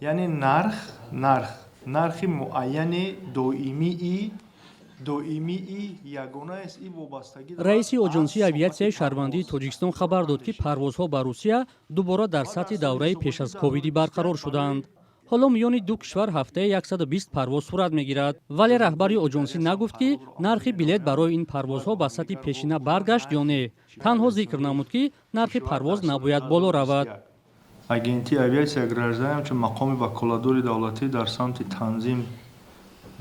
Яъне нархи муайяни доимии ягонааст и вобастагӣ. Раиси Оҷонсии авиатсияи шаҳрвандии Тоҷикистон хабар дод, ки парвозҳо ба Русия дубора дар сатҳи давраи пеш аз ковидӣ барқарор шуданд. Ҳоло миёни ду кишвар ҳафтае 120 парвоз сурат мегирад, вале раҳбари оҷонсӣ нагуфт, ки нархи билет барои ин парвозҳо ба сатҳи пешина баргашт ё не. Танҳо зикр намуд, ки нархи парвоз набояд боло равад. Агентии авиатсияи гражданӣ ҳамчун мақоми ваколатдори давлатӣ дар самти танзим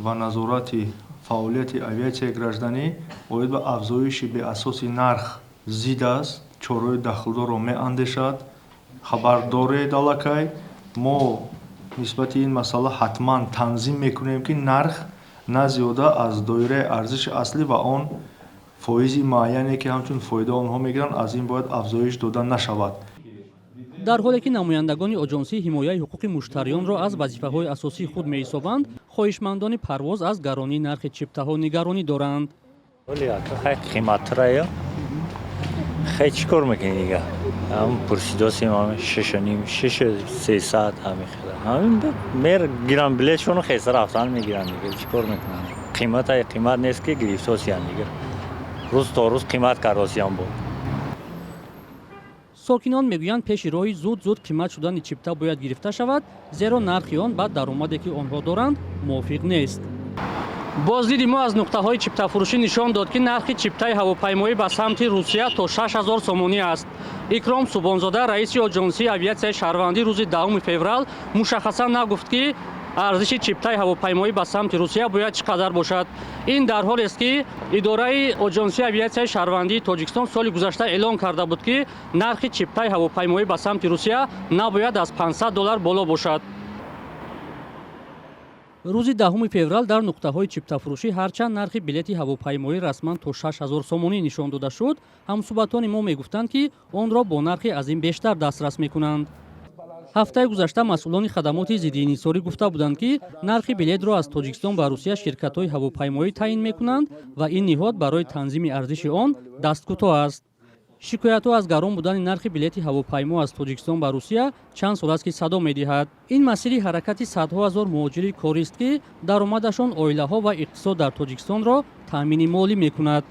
ва назорати фаъолияти авиатсияи гражданӣ оид ба афзоиши беасоси нарх зид аст, чораҳои дахлдорро меандешад. Хабар доред, аллакай мо нисбати ин масъала ҳатман танзим мекунем, ки нарх на зиёда аз доираи арзиши аслӣ ва он фоизи муайяне, ки ҳамчун фоида онҳо мегиранд, аз ин бояд афзоиш дода нашавад. Дар ҳоле ки намояндагони оҷонсӣ ҳимояи ҳуқуқи муштариёнро аз вазифаҳои асосии худ меҳисобанд, хоҳишмандони парвоз аз гаронии нархи чиптаҳо нигаронӣ доранд. Қиматтарая, хай, чӣ кор мекунӣ дига? Ҳам пурсидосем, шешу ним, шешу сесад, ҳами хела. Ҳамин мер гирам билетшону хеса рафтан мегирам дига, чӣ кор мекунам? Қиматай қимат нест, ки гирифтосиян дига, рӯз то рӯз қимат кардосиян буд. Сокинон мегӯянд, пеши роҳи зуд зуд қимат шудани чипта бояд гирифта шавад, зеро нархи он ба даромаде, ки онҳо доранд, мувофиқ нест. Боздиди мо аз нуқтаҳои чиптафурӯшӣ нишон дод, ки нархи чиптаи ҳавопаймоӣ ба самти Русия то 6000 сомонӣ аст. Икром Субонзода, раиси Оҷонсии авиатсияи шаҳрвандӣ, рӯзи 10 феврал мушаххасан нагуфт, ки арзиши чиптаи ҳавопаймоӣ ба самти Русия бояд чӣ қадар бошад. Ин дар ҳолест, ки идораи Оҷонсии авиатсияи шаҳрвандии Тоҷикистон соли гузашта эълон карда буд, ки нархи чиптаи ҳавопаймоӣ ба самти Русия набояд аз 500 доллар боло бошад. Рӯзи 10 феврал дар нуқтаҳои чиптафурӯшӣ ҳарчанд нархи билети ҳавопаймоӣ расман то 6000 сомонӣ нишон дода шуд, ҳамсӯҳбатони мо мегуфтанд, ки онро бо нархи аз ин бештар дастрас мекунанд. Ҳафтаи гузашта масъулони хадамоти зиддиинҳисорӣ гуфта буданд, ки нархи билетро аз Тоҷикистон ба Русия ширкатҳои ҳавопаймоӣ таъин мекунанд ва ин ниҳод барои танзими арзиши он дасткӯтоҳ аст. Шикоятҳо аз гарон будани нархи билети ҳавопаймо аз Тоҷикистон ба Русия чанд сол аст, ки садо медиҳад. Ин масири ҳаракати садҳо ҳазор муҳоҷири корист, ки даромадашон оилаҳо ва иқтисод дар Тоҷикистонро таъмини молӣ мекунад.